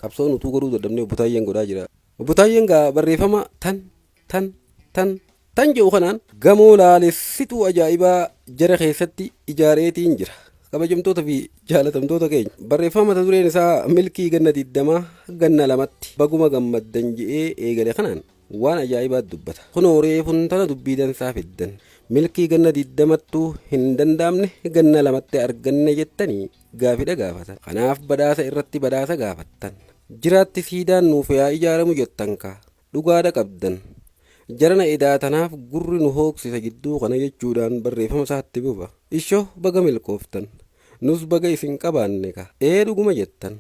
Qabsoon utuu godhuu dadhabnee Obbo Taayyeen godhaa jira. Obbo Taayyeen gaa barreeffama tan tan tan tan jedhu kanaan gamoo laalessituu ajaa'ibaa jara keessatti ijaareetiin jira. Kabajamtoota fi jaalatamtoota keenya barreeffama mata dureen isaa milkii ganna 20 ganna lamatti baguma gammaddan je'ee eegale kanaan waan ajaa'ibaa dubbata. Kunoo reefun tana dubbii dansaa fiddan. Milkii ganna 20ttuu hin danda'amne ganna lamatti arganne jettanii gaafidha gaafatan. Kanaaf badhaasa irratti badhaasa gaafattan. Jiraatti siidaan nuuf yaa ijaaramu jettan kaa. Dhugaadha qabdan. Jarana edaa tanaaf gurri nu hooksisa jidduu kana jechuudhaan barreeffama isaatti fufa. Isho baga milkooftan. Nus baga isin qabaanne ka. Ee dhuguma jettan.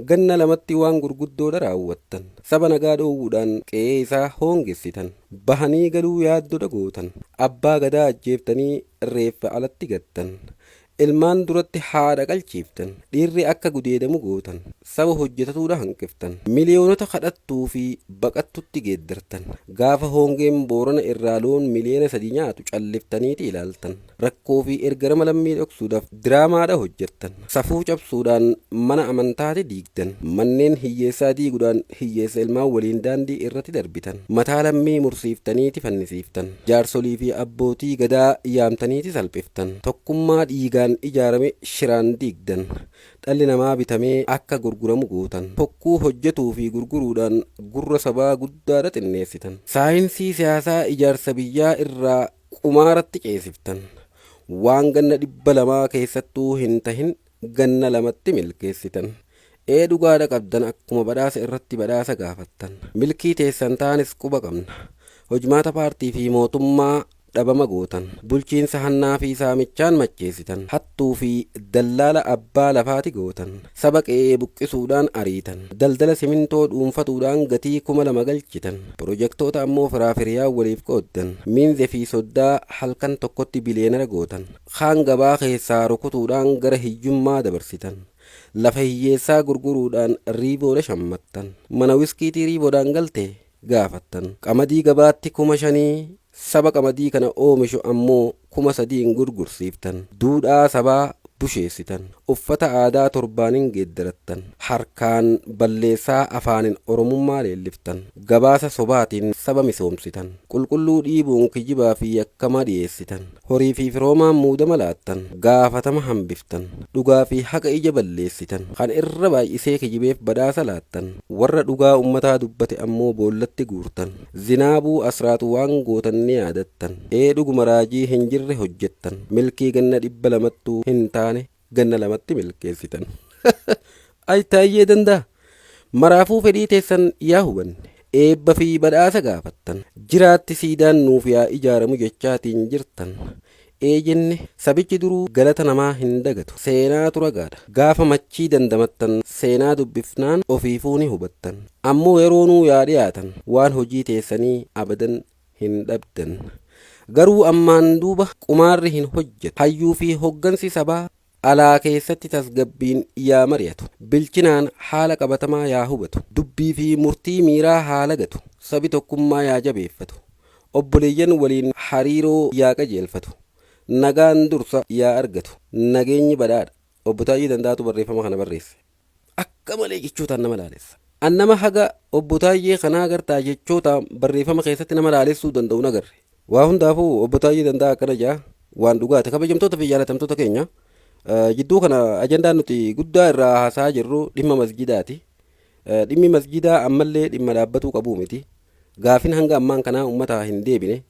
Ganna lamatti waan gurguddoodha raawwattan. Saba nagaa dhoowwuudhaan qe'ee isaa hoongessitan. Bahanii galuu yaaddodha gootan. Abbaa Gadaa ajjeeftanii reeffa alatti gattan. Ilmaan duratti haadha qalchiiftan. Dhiirri akka gudeedamu gootan. Saba hojjetatuudha hanqiftan. Miliyoonota kadhattuu fi baqattutti geeddartan. Gaafa hoongeen Boorana irraa loon miliyoona 3 nyaatu calliftaniiti ilaaltan. Rakkoo fi ergarama lammii dhoksuudhaaf diraamaadha hojjettan. Safuu cabsuudhaan mana amantaati diigdan. Manneen hiyyeessaa diiguudhaan hiyyeessa ilmaan waliin daandii irratti darbitan. Mataa lammii mursiiftaniiti fannisiiftan. Jaarsolii fi abbootii Gadaa yaamtaniiti salphiftan. Tokkummaa dhiigaan ijaarame shiraan diigdan. Dhalli namaa bitamee akka gurguramu gootan. Fokkuu hojjetuu fi gurguruudhaan gurra sabaa guddaadha xinneessitan. Saayinsii siyaasaa ijaarsa biyyaa irraa qumaaratti ceesiftan. Waan ganna 200 keessattuu hin tahin ganna lamatti milkeessitan. Ee dhugaadha qabdan akkuma badhaasa irratti badhaasa gaafattan. Milkii teessan taanis quba qabna. Hojmaata paartii fi mootummaa dhabama gootan. Bulchiinsa hannaa fi saamichaan macheessitan. Hattuu fi dallaala abbaa lafaati gootan. Saba qe'ee buqqisuudhaan ariitan. Daldala simintoo dhuunfatuudhaan gatii 2000 galchitan. Pirojektoota ammoo firaa fi hiriyaan waliif qooddan. Miinze fi soddaa halkan tokkotti biliyeenara gootan. Kaan gabaa keessaa rukutuudhaan gara hiyyummaa dabarsitan. Lafa hiyyeessaa gurguruudhaan riiboodha shammattan. Mana wiskiitii riiboodhaan galte gaafattan. Qamadii gabaatti 5000 saba qamadii kana oomishu ammoo 3000n gurgursiiftan. Duudhaa sabaa busheessitan. Uffata aadaa torbaanin geeddarattan. Harkaan balleessaa afaanin Oromummaa leelliftan. Gabaasa sobaatiin saba misoomsitan. Qulqulluu dhiibuun kijibaa fi yakkamaa dhiyeessitan. Horii fi firoomaan muudama laattan. Gaafatama hambiftan. Dhugaa fi haqa ija balleessitan. Kan irra baay'isee kijibeef badhaasa laattan. Warra dhugaa ummataa dubbate ammoo boollatti guurtan. Zinaabuu Asraat waan gootan ni yaadattan. Ee dhuguma raajii hin jirre hojjettan. Milkii ganna 200ttuu hin taane ganna lamatti milkeessitan. Ay Taayyee Dandaa! Maraafuu fedhii teessan yaa hubanne. Eebba fi badhaasa gaafattan. Jiraatti siidaan nuuf yaa ijaaramu jechaatiin jirtan. Ee jenne sabichi duruu galata namaa hin dagatu. Seenaatu ragaadha. Gaafa machii dandamattan seenaa dubbifnaan ofiifuu ni hubattan. Ammoo yeroonuu yaa dhiyaatan waan hojii teessanii abadan hin dhabdan. Garuu ammaan duuba qumaarri hin hojjetu. Hayyuu fi hoggansi sabaa alaa keessatti tasgabbiin yaa mari'atu. Bilchinaan haala qabatamaa yaa hubatu. Dubbii fi murtii miiraa haa lagatu. Sabi tokkummaa yaa jabeeffatu. Obboleeyyan waliin hariiroo yaa qajeelfatu. Nagaan dursa yaa argatu. Nageenyi badhaadha. Obbo Taayyee Danda'aatu barreeffama kana barreesse. Akka malee jechootaan nama laalessa. An nama haga Obbo Taayyee kanaa gartaa jechootaan barreeffama keessatti nama laalessuu danda'u hin agarre. Waa hundaafuu Obbo Taayyee Danda'aa akkana jedha waan dhugaati. Kabajamtoota fi jaalatamtoota keenya jidduu kana ajandaan nuti guddaa irraa haasa'aa jirru dhimma masjidaati. Dhimmi masjidaa ammallee dhimma dhaabbatuu qabuu miti. Gaafin hanga ammaan kanaa uummataa hin deebine.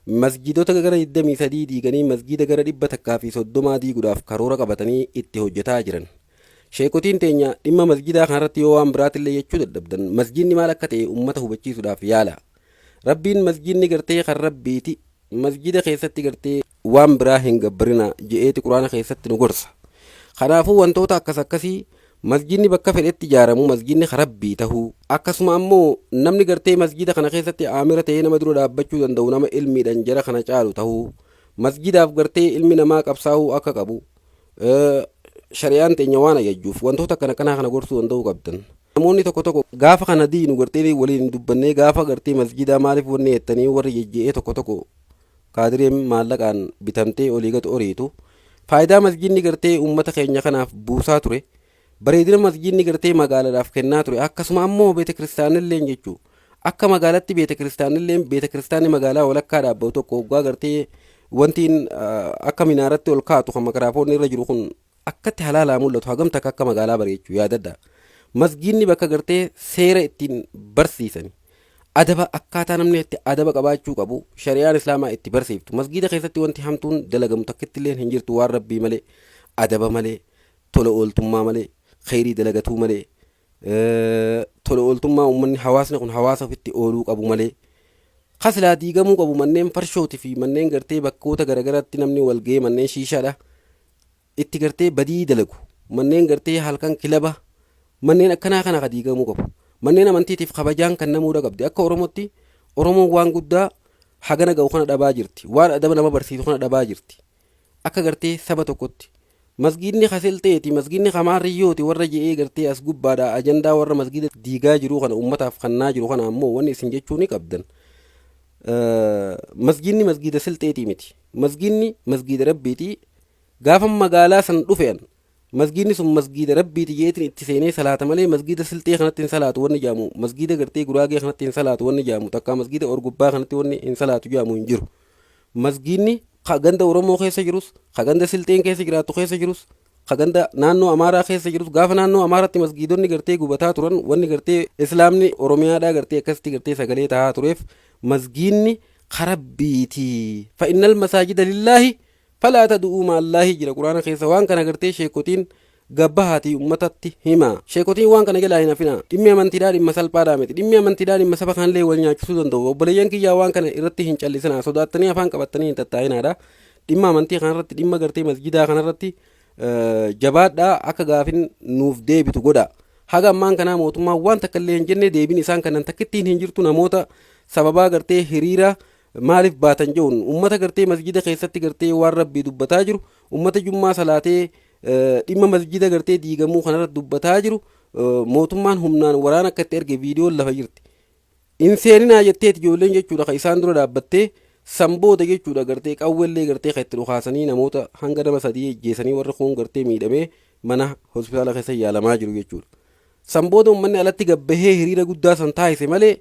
Masjidota gara 23 diiganii masjida gara 130 diiguudhaaf karoora qabatanii itti hojjetaa jiran. Sheekotiin teenya dhimma masjidaa kanarratti yoo waan biraatillee jechuu dadhabdan masjidni maal akka ta'e ummata hubachiisuudhaaf yaala. Rabbiin masjidni gartee kan Rabbiiti masjida keessatti gartee waan biraa hin gabbarina je'eeti quraana keessatti nu gorsa. Kanaafuu wantoota akkas akkasii masjidni bakka fedhetti ijaaramu masjidni kan Rabbii tahuu akkasuma ammoo namni gartee masjida kana keessatti aamira ta'ee nama dura dhaabbachuu danda'u nama ilmiidhaan jara kana caalu tahuu masjidaaf gartee ilmi namaa qabsaa'uu akka qabu shari'aan teenya waan ajajjuuf wantoota akkana akkanaa kana gorsuu danda'uu qabdan. Namoonni tokko tokko gaafa kana diinu gartee waliin dubbannee gaafa gartee masjidaa maaliif wanni jettanii warri jejje'ee tokko tokko kaadireen maallaqaan bitamtee olii gad oriitu faayidaa masjidni gartee uummata keenya kanaaf buusaa ture Bareedina masjiidni gartee magaaladaaf kennaa ture akkasuma ammoo beete kiristaanilleen jechuu akka magaalatti beete kiristaanilleen beete kiristaanni magaalaa walakkaa dhaabbatu tokko hoggaa gartee wantiin akka minaaratti ol kaatu kan makaraafoonni irra jiru kun akkatti halaalaa mul'atu hagam takka akka magaalaa bareechu yaadadha. Masjiidni bakka gartee seera ittiin barsiisani. Adaba akkaataa namni itti adaba qabaachuu qabu shari'aan islaamaa itti barsiiftu. Masgiida keessatti wanti hamtuun dalagamu takkittilleen hin jirtu waan rabbii malee adaba malee tola ooltummaa malee kheyrii dalagatuu malee tola ooltummaa uummanni hawaasni kun hawaasa ofitti ooluu qabu malee ka silaa diigamuu qabu manneen farshooti fi manneen gartee bakkoota garagaraatti namni wal ga'ee manneen shiishaadha itti gartee badii dalagu manneen gartee halkan kilaba manneen akkanaa kana ka diigamuu qabu manneen amantiitiif kabajaan kan namuudha qabdi akka Oromootti Oromoon waan guddaa hagana ga'u kana dhabaa jirti waan adaba nama barsiisu kana dhabaa jirti akka gartee saba tokkotti masgiidni ka silxeeti masgiidni ka maarriyyooti warra je'ee gartee as gubbaadha ajandaa warra masgiida diigaa jiruu kana ummataaf kannaa jiru kana ammoo wanni isin jechuu ni qabdan masgiidni masgiida silxeetii miti masgiidni masgiida rabbiiti gaafa magaalaa san dhufean masgiidni sun masgiida rabbiiti jeetiin itti seenee salaata malee masgiida silxee kanatti hin salaatu wanni jaamu masgiida gartee guraagee kanatti hin salaatu wanni jaamu takkaa masgiida orgubbaa kanatti wanni hin salaatu jaamu hin jiru masgiidni ka ganda Oromoo keessa jirus ka ganda Silxeen keessa jiraattu keessa jirus ka ganda naannoo Amaaraa keessa jirus gaafa naannoo Amaaraatti masgiidonni gartee gubataa turan wanni gartee Islaamni Oromiyaadhaa gartee akkasitti gartee sagalee tahaa tureef masgiidni ka rabbiiti fa innal masaajida lillaahi falaa tad'uu ma'allaahi jira quraana keessa waan kana gartee sheekotiin gabbahaatii ummatatti hima sheekotiin waan kana jalaa hin hafina dhimmi amantiidhaa dhimma salphaadhaa miti dhimmi amantiidhaa dhimma saba kanallee wal nyaachisuu danda'u obboleeyyan kiyyaa waan kana irratti hin callisinaa sodaattanii afaan qabattanii hin tattaa'inaadha dhimma amantii kanarratti dhimma gartee masjidaa kanarratti jabaadhaa akka gaafin nuuf deebitu godha haga ammaan kanaa mootummaan waan takka illee hin jenne deebiin isaan kanan takkittiin hin jirtu namoota sababaa gartee hiriira maaliif baatan jehuun ummata gartee masjida keessatti gartee waan rabbii dubbataa jiru ummata jummaa salaatee dhimma masjida gartee diigamuu kanarratti dubbataa jiru mootummaan humnaan waraana akka itti erge viidiyoon lafa jirti. In seeninaa jetteeti ijoolleen jechuudha kan isaan dura dhaabbattee san booda jechuudha gartee qawweellee gartee kan itti dhukaasanii namoota hanga nama sadii ajjeesanii warri kuun gartee miidhamee mana hospitaala keessa yaalamaa jiru jechuudha. San booda uummanni alatti gabbahee hiriira guddaa san taasise malee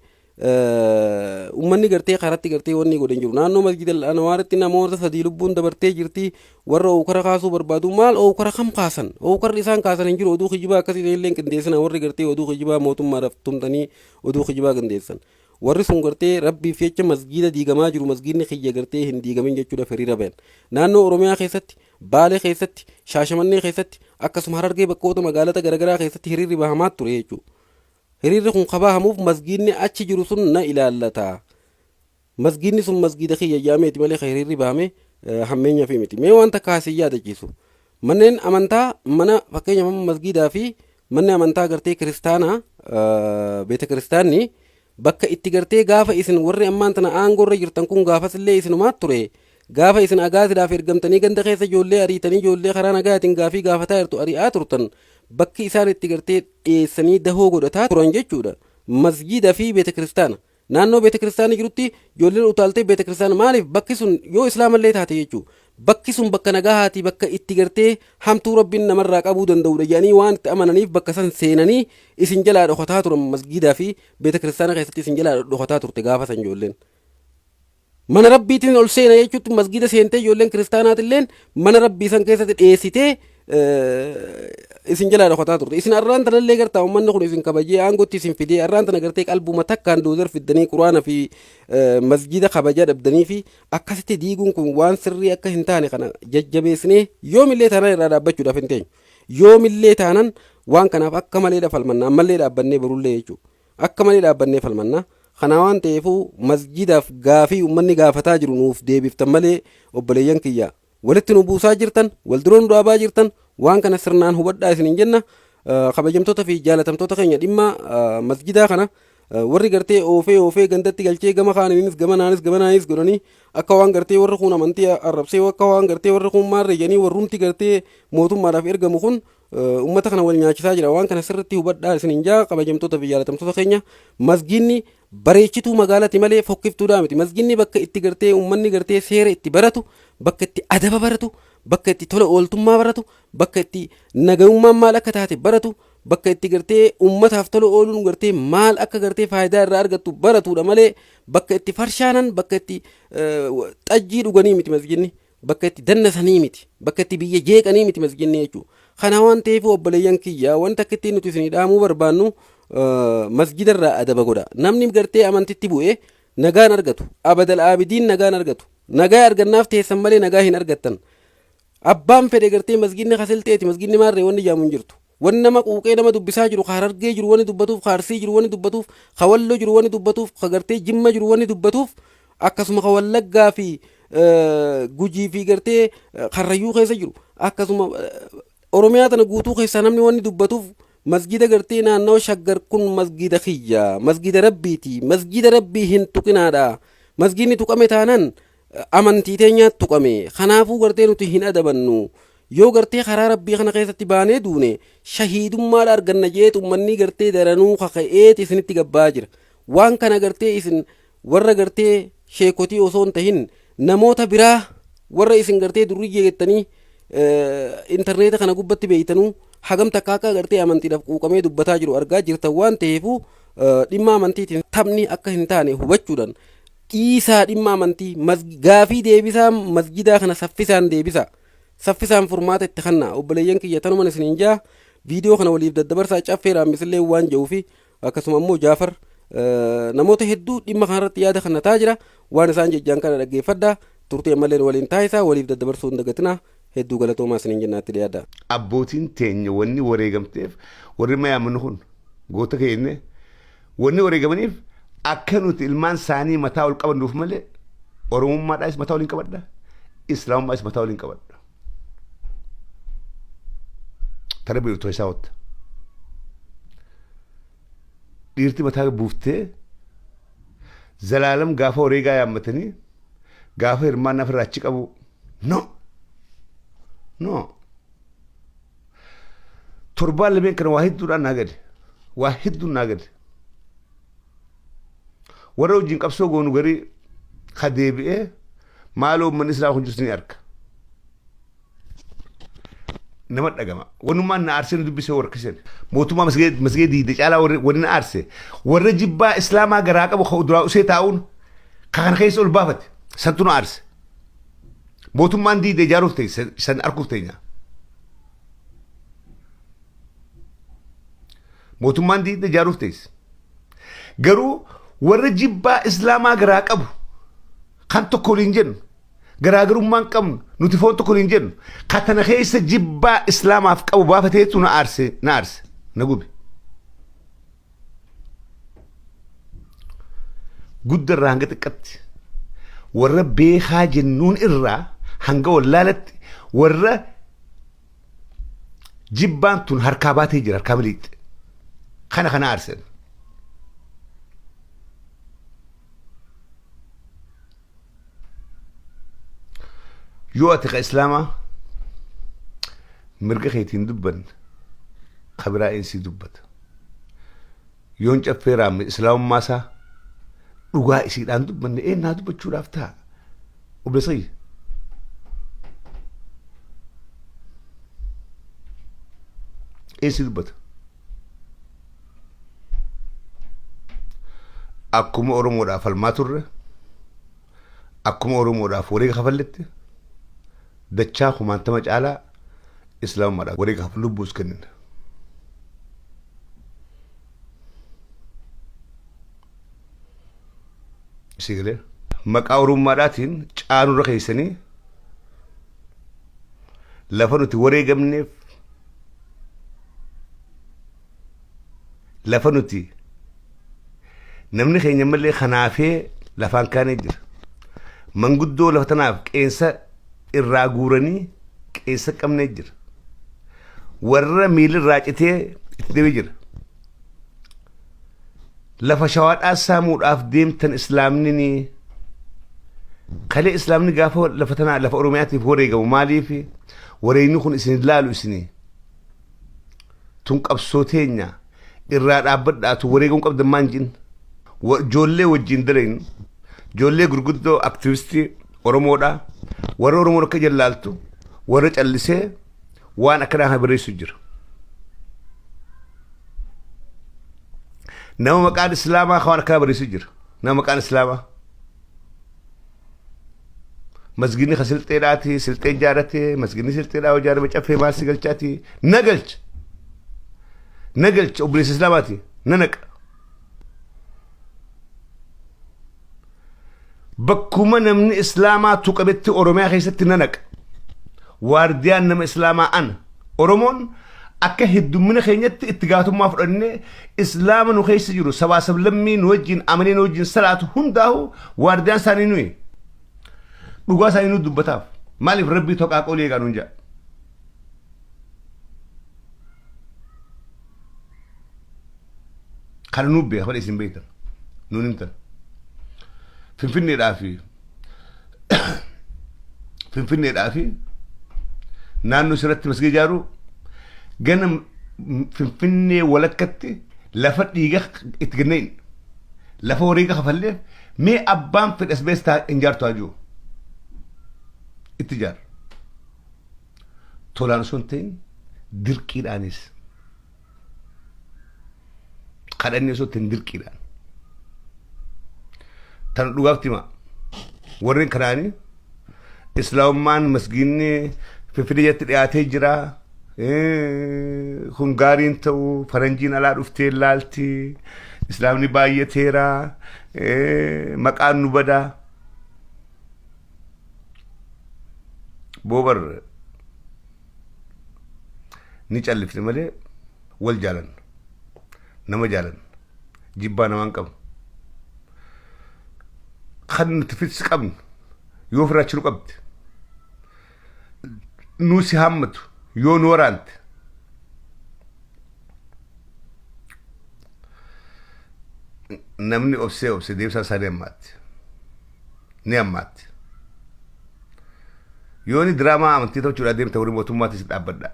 uummanni gartee karatti gartee wanni godhe hin jiru. Naannoo masjida Anwaaritti namoota sadii lubbuun dabartee jirti. Warra ookara kaasuu barbaadu maal ookara kam kaasan? Ookarri isaan kaasan hin jiru oduu kijibaa akkasii illee hin qindeessina warri gartee oduu kijibaa mootummaadhaaf tumtanii oduu kijibaa qindeessan. Warri sun gartee rabbiif jecha masgiida diigamaa jiru masgiidni kiyya gartee hin diigamin jechuudhaaf hiriira bayan. Naannoo Oromiyaa keessatti Baalee keessatti, Shaashamannee keessatti, akkasuma Harargee bakkoota magaalota garagaraa keessatti hiriirri bahamaa ture jechuudha. Hiriirri kun ka bahamuuf masgiidni achi jiru sun na ilaallata. Masgiidni sun masgiida kiyya jaameeti malee ka hiriirri bahame hammeenya fi miti. Mee waan takka isin yaadachiisu. Manneen amantaa mana fakkeenyaaf amma masgiidaa fi manni amantaa gartee kiristaanaa beeta kiristaanni Bakka itti gartee gaafa isin warri ammaan tana aangoo irra jirtan kun gaafasillee isinumaa ture. Gaafa isin agaaziidhaaf ergamtanii ganda keessa ijoollee ariitanii ijoollee karaa nagaatiin gaafii gaafataa jirtu ari'aa turtan bakki isaan itti gartee dhiyeessanii dahoo godhataa turan jechuudha. Masjiida fi beeta kiristaana. Naannoo beeta kiristaana jirutti ijoolleen utaaltee beeta kiristaana maaliif bakki sun yoo islaamallee taate jechuudha. Bakki sun bakka nagahaati bakka itti gartee hamtuu rabbiin namarraa qabuu danda'udha jedhanii waan itti amananiif bakka san seenanii isin jalaa dhokataa turan masgiidaa fi beeta kiristaana keessatti isin jalaa dhokataa turte gaafa san ijoolleen. Mana rabbiitiin ol seena jechuutti masgiida seentee ijoolleen kiristaanaatilleen mana rabbii san keessatti dheessitee isin jalaa dhokataa turte. Isin arraan tanallee gartaa uummanni kun isin kabajee aangootti isin fidee arraan tana gartee qalbuma takkaan doozar fiddanii quraana fi masgiida kabajaa dhabdanii fi akkasitti diiguun kun waan sirrii akka hin taane kana jajjabeessinee yoomillee taanaan irraa dhaabbachuudhaaf hin teenyu. Yoomillee taanan waan kanaaf akka maleedha falmanna ammallee dhaabbannee borullee jechuudha. Akka malee dhaabbannee falmanna. Kana waan ta'eefuu masjidaaf gaafii uummanni gaafataa jiru nuuf deebiftan malee obboleeyyan kiyya walitti nu buusaa jirtan wal dura nu dhaabaa jirtan waan kana sirnaan hubadhaa isin hin jenna. Kabajamtoota fi jaalatamtoota keenya dhimma masjidaa kana warri gartee oofee oofee gandatti galchee gama kaaniinis gama naanis gama naanis godhanii akka waan gartee warri kun amantii arrabsee akka waan gartee warri kun maarree jedhanii warrumti gartee mootummaadhaaf ergamu kun ummata kana wal nyaachisaa jira waan kana sirriitti hubadhaa isin hin jaa kabajamtoota fi jaalatamtoota keenya masgiinni bareechituu magaalati malee fokkiftuudhaa miti masgiinni bakka itti gartee ummanni gartee seera itti baratu bakka itti adaba baratu Bakka itti tola ooltummaa baratu, bakka itti nagayummaan maal akka taate baratu, bakka itti gartee ummataaf tola ooluun gartee maal akka gartee faayidaa irraa argattu baratuudha malee bakka itti farshaanan, bakka itti xajjii dhuganii miti masjidni, bakka itti dannasanii miti, bakka itti biyya jeeqanii miti masjidni jechuudha. Kana waan ta'eef obboleeyyan kiyya, wanta akka ittiin nuti isinii dhaamuu barbaannu, masjida irraa adaba godha. Namni gartee amantitti bu'e nagaan argatu, abadal aabidiin nagaan argatu. Nagaa argannaaf teessan malee nagaa hin argattan. Abbaan fedhe gartee masjidni kasilteeti, masjidni maarree wanni jaamu hin jirtu. Wanni nama quuqee nama dubbisaa jiru, ka Harargee jiru wanni dubbatuuf, ka Arsii jiru wanni dubbatuuf, ka Walloo jiru wanni dubbatuuf, ka gartee Jimma jiru wanni dubbatuuf, akkasuma ka Wallaggaa fi Gujii fi gartee Karrayyuu keessa jiru, akkasuma Oromiyaa tana guutuu keessaa namni wanni dubbatuuf, masgida gartee naannawa Shaggar kun masgida kiyya, masgida Rabbiiti, masgida Rabbii hin tuqinaadha. Masgidni tuqame taanaan amantii teenyaa tuqame. Kanaafuu gartee nuti hin adabannu. Yoo gartee karaa Rabbii kana keessatti baanee duune shahiidummaadha arganna jeet ummanni gartee daranuu kaka'eet isinitti gabbaa jira. Waan kana gartee isin warra gartee sheekotii osoo hin tahin namoota biraa warra isin gartee durriyyee jettanii intarneeta kana gubbatti beeytanuu hagam takka akka gartee amantiidhaaf quuqamee dubbataa jiru argaa jirtan. Waan ta'eefu dhimma amantiitiin taphni akka hin taane hubachuudhaan dhiisaa. Dhimma amantii gaafii deebisaa masjidaa kana saffisaan deebisaa, saffisaan furmaata itti kennaa. Obboleeyyan kiyya, tanuman isiniin jaa. Viidiyoo kana waliif daddabarsaa. Caffee Raammisillee waan jedhuu fi akkasuma immoo Jaafar namoota hedduu dhimma kanarratti yaada kennataa jira. Waan isaan jejjaan kana dhaggeeffadhaa. Turtii ammallee waliin taasisaa, waliif daddabarsuu hin dagatinaa. Hedduu galatoomaa isiniin jennaatti dhiyaadha. Abbootiin teenya wanni wareegamteef, warri mayaamannu kun goota keenya wanni wareegamaniif akka nuti ilmaan isaanii mataa ol qabannuuf malee, Oromummaadhaas mataa waliin qabadha, Islaamummaas mataa waliin qabadha. Tara biirtoo isaa wata. Dhiirti mataa buuftee zalaalam gaafa wareegaa yaammatanii gaafa hirmaannaa ofirraa achi qabu, no no. Torbaan lameen kana waa hedduudhaan naa gale, waa hedduun naa gale. Warra wajjin qabsoo goonu garii ka deebi'ee maaloo uummanni islaamaa kun jirtu ni arga. Nama dhagama. Wanummaan na aarsee nu dubbisee warra kisan. Mootummaa masgee diide caalaa warri na aarse warra jibbaa islaamaa garaa qabu ka duraa usee taa'uun ka kana keessa ol baafate santu na aarse. Mootummaan diide ijaaruuf ta'e san arguuf teenya. Mootummaan diide ijaaruuf teesse. Garuu warra jibbaa islaamaa garaa qabu kan tokko waliin jennu, garaagarummaan qabnu, nuti foon tokko waliin jennu, ka tana keessa jibbaa islaamaaf qabu baafateetu na aarse, na aarse, na gube. Guddarraa hanga xiqqatti, warra beekaa jennuun irraa hanga wallaalatti, warra jibbaan tun harkaa baatee jira, harkaa miliixxe. Kana kana aarsen. Yoo ati ka islaamaa mirga keetiin dubbanne, ka biraa eensii dubbata? Yoon Caffee Raamme islaamummaa isaa dhugaa isiidhaan dubbanne, eennaa dubbachuudhaaf ta'a? Obboleessa kiyya. Eessi dubbata? Akkuma Oromoodhaaf falmaa turre, akkuma Oromoodhaaf wareega kafalletti, dachaa kumaantama caalaa islaamummaadhaaf wareega kafallu, lubbuus kennina. Isii galee maqaa Oromummaadhaatiin caanurra keessanii lafa nuti wareegamneef, lafa nuti namni keenya malee kanaafee lafaan kaanee jira. Manguddoo lafa tanaaf qeensa irraa guuranii qeensa qabnee jira. Warra miilirraa citee itti deemee jira. Lafa Shawaadhaa saamuudhaaf deemtan islaamni ni kalee. Islaamni gaafa lafa tanaa, lafa Oromiyaatiif wareegamu, maaliif wareegni kun isin laalu? Isinii tun qabsoo teenya irraa dhaabbadhaatu wareegamuu qabdan maan jin. Ijoollee wajjin dalaynu, ijoollee gurguddoo aktivistii Oromoodha, warra Oromoon akka jallaaltu Warra callisee waan akkanaa kana barreessu jira. Nama maqaan Islaamaa waan akkanaa barreessu jira. Nama maqaan Islaamaa. Masginni ka silxeedhaati, silxeen jaarate, masginni silxeedhaa yoo ijaarame caffee maal si galchaati? Na galcha. Na galcha obboleessa Islaamaati. Na naqa. Bakkuma namni Islaamaa tuqametti Oromiyaa keessatti na naqa. Waardiyaan nama Islaamaa ana. Oromoon akka heddummina keenyatti itti gaafatamummaa fudhannee Islaama nu keessa jiru sabaa sablammii nu wajjin amanee nu wajjin salaatu hundaahu waardiyaan isaanii nuyi. Dhugaa isaanii nu dubbataaf. Maaliif rabbii toqaa qolii eegaa nuun jedha. Kana nuuf beeka malee isin beektan. Nuun himtan. Finfinneedhaa fi Finfinneedhaa fi naannoo sirratti masgida ijaaruu gana Finfinnee walakkatti lafa dhiiga itti ganneen lafa wareega kafalleef mee abbaan fedhas beestaa hin jaartu haa jiru. Itti ijaara. Tolaan osoo hin ta'in dirqiidhaanis. Kadhanni osoo hin dirqiidhaan. Tan dhugaaf tima. Warreen kanaanii islaamummaan masgiinni Finfinnee jalatti dhiyaatee jira. Kun gaariin ta'u faranjiin alaa dhuftee laalti. Islaamni baay'ateera. Maqaan nu bada. Boobar ni callifne malee wal jaalanna. Nama jaalanna. Jibbaa namaan qabnu. Kan nuti fitsi qabnu yoo ofirraa achi nu qabde nu si hammatu yoo nu waraante namni obsee obsee deebisaan isaa ni hammaatti. Ni hammaatti. Yoo inni diraamaa amantii tolchuudhaa deemta warri mootummaatis dhaabbadha.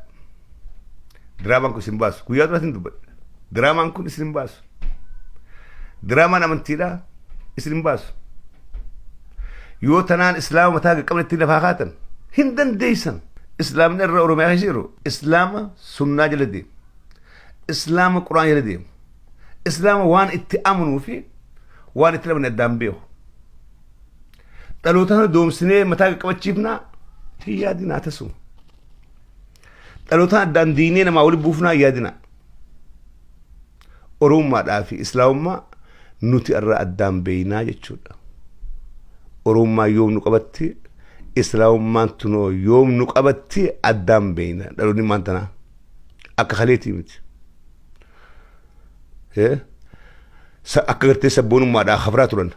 Diraamaan kun isin baasu. Guyyaa duraas hin dubbadha. Diraamaan kun isin hin baasu. Diraamaan amantiidhaa isin hin baasu. Yoo tanaan islaama mataa qaqqabne ittiin lafaa kaatan hin dandeessan. Islaamni irra Oromiyaa keessa jiru islaama sunnaa jala deema. Islaama quraan jala deema. Islaama waan itti amanuu fi waan itti dhabne addaan beeku. Dhaloota kana doomsinee mataa qaqqabachiifnaa hin yaadinaa tasuma. Dhaloota addaan diinee namaa wali buufnaa hin yaadinaa. Oromummaadhaa fi Islaamummaa nuti irraa addaan beeynaa jechuudha. Oromummaa yoom nu qabatti Islaamummaan tunoo yoom nu qabatti addaan beeyna dhaloonni maan tanaa akka kaleetii miti. Akka gartee sabboonummaadhaa kafraa turan.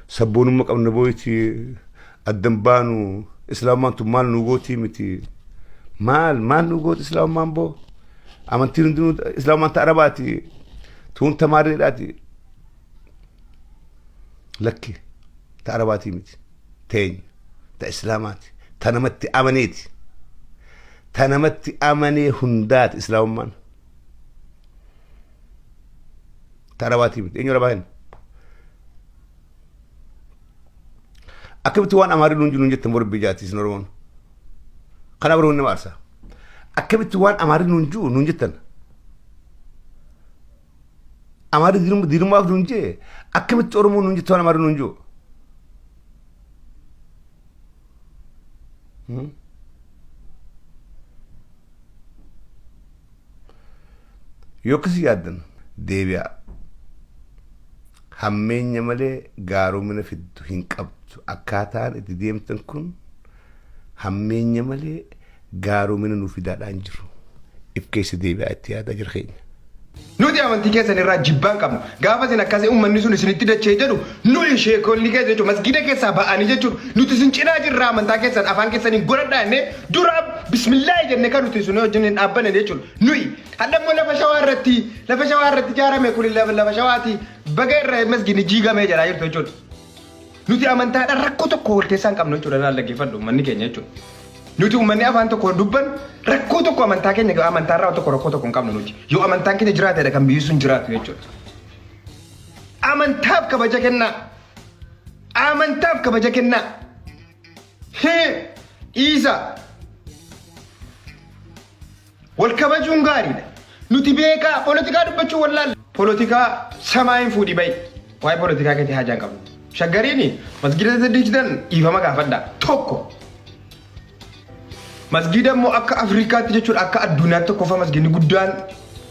Sabboonummaa qabna booyti addan baanu islaamummaan tun maal nu gootii miti. Maal maal nu gooti islaamummaan boo? Amantiin hundinuu islaamummaan ta arabaati. Tuun ta maarreedhaati. Lakki ta arabaatii miti. Teenya ta islaamaati. Ta namatti amaneeti. Ta namatti amanee hundaati islaamummaan. Ta arabaatii miti. Eenyu arabaa hin? Akkamitti waan amaarri nuun jiru jettan boru biyyaati isin Oromoon. Kanaaf Oromoon nama aarsa. Akkamitti waan amaarri nuun jiru nuun jettan. Amaarri diinummaaf nuun jee akkamitti Oromoon nuun jettu waan amaarri nuun jiru. Yoo akkasii yaaddan deebi'aa. Hammeenya malee gaaromina fiddu hin qabdu. Akkaataan itti deemtan kun hammeenya malee gaaromina nu fidaadhaan jiru. If keessa deebi'aa itti yaadaa jira keenya. Nuti amantii keessan irraa jibbaa hin qabnu. Gaafa isin akkasii uummanni sun isinitti dachee jedhu nuyi sheekonni keessa jechuudha masgiida keessaa ba'anii jechuudha nuti isin cinaa jirra amantaa keessan afaan keessaniin godhadhaa jennee dura bismillaahi jennee kan nuti isin wajjin hin dhaabbanne jechuudha. Nuyi hadha immoo lafa shawaa irratti lafa shawaa irratti ijaarame kun lafa lafa shawaati baga irra masgiidni jiigamee jedhaa jirtu jechuudha. Nuti amantaadhaan rakkoo tokko wal keessaa hin qabnu jechuudha laal dhaggeeffadhu uummanni keenya jechuudha. Nuti uummanni afaan tokko dubban rakkoo tokko amantaa keenya amantaarraa tokko rakkoo tokko hin qabnu nuti. Yoo amantaan keenya jiraatedha kan biyyi sun jiraatu jechuudha. Amantaaf kabaja kennaa. Amantaaf kabaja kennaa. Hee dhiisa. Wal kabajuun gaariidha. Nuti beekaa poolitikaa dubbachuu wallaalla. Poolitikaa samaayin fuudhii bahi. Waa'ee poolitikaa keetii haajaa hin qabnu. Shaggariin masgiida diigdan dhiifama gaafadha. Tokko. Masgiida immoo akka Afrikaatti jechuudha, akka addunyaatti tokkoffaa masgiidni guddaan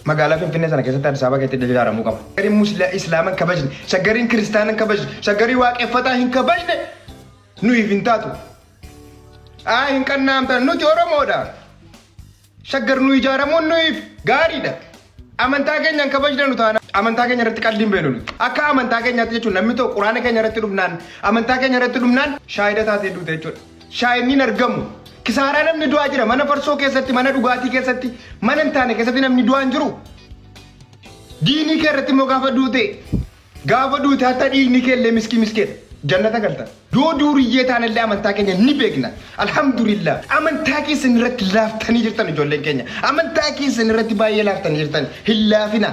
magaalaa Finfinnee sana keessatti, Addis Ababa keessatti ijaaramuu qaba. Shaggariin Musliima Islaaman kabajne, shaggariin Kiristaanan kabajne, shaggarii waaqeffataa hin kabajne nuyiif hin taatu. Aa, hin qannaamtan, nuti Oromoodha. Shaggar nu ijaaramuun nuyiif gaariidha. Amantaa keenya hin kabajne nu taana. Amantaa keenya irratti qalbii hin beenu nuti. Akka amantaa keenyaatti jechuun namni tokko quraana keenya irratti dhufnaan, amantaa keenya irratti dhufnaan shaahida taatee duute jechuudha. Shaahidni hin argamu. Kisaaraa namni du'aa jira, mana farsoo keessatti, mana dhugaatii keessatti, mana hin taane keessatti namni du'aa hin jiru. Diinii kee irratti immoo gaafa duute hatta dhiigni kee illee miskii miskeedha. Jannata galta. Yoo duuriyyee taanellee amantaa keenya ni beekna. Alhamdulillah. Amantaa keessan irratti laaftanii jirtan, ijoolleen keenya. Amantaa keessan irratti baay'ee laaftanii jirtan. Hin laafina.